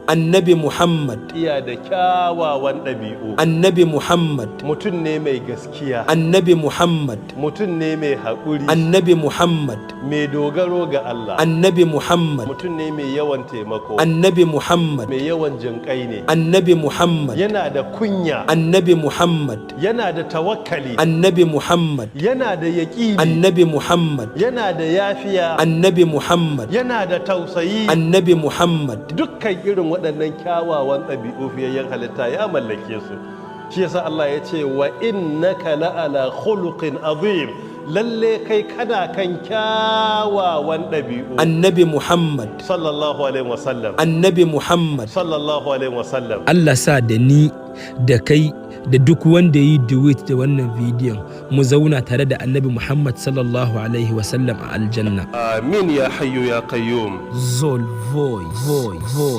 Annabi Muhammad. Iya da kyawawan ɗabi'u. Annabi Muhammad. Mutum ne mai gaskiya. Annabi Muhammad. Mutum ne mai haƙuri. Annabi Muhammad. Mai dogaro ga Allah. Annabi Muhammad. Mutum ne mai yawan taimako. Annabi Muhammad. Mai yawan jinƙai ne. Annabi Muhammad. Yana da kunya. Annabi Muhammad. Yana da tawakkali. Annabi Muhammad. Yana da yaƙini. Annabi Muhammad. Yana da yafiya. Annabi Muhammad. Yana da tausayi. Annabi Muhammad. Dukkan irin waɗannan kyawawan ɗabi'u, fiyayyen halitta ya mallake su. Shi yasa Allah ya ce, "Wa innaka la'ala khuluqin azim." Lalle kai kana kan kyawawan ɗabi'u. Annabi Muhammad. Sallallahu alaihi wasallam. Annabi Muhammad. Sallallahu alaihi wasallam. Allah sa da ni da kai da duk wanda yi duet da wannan bidiyon mu zauna tare da Annabi Muhammad sallallahu alaihi wasallam a aljanna. Amin ya hayyu ya qayyum. Zol Voice Voice Voice.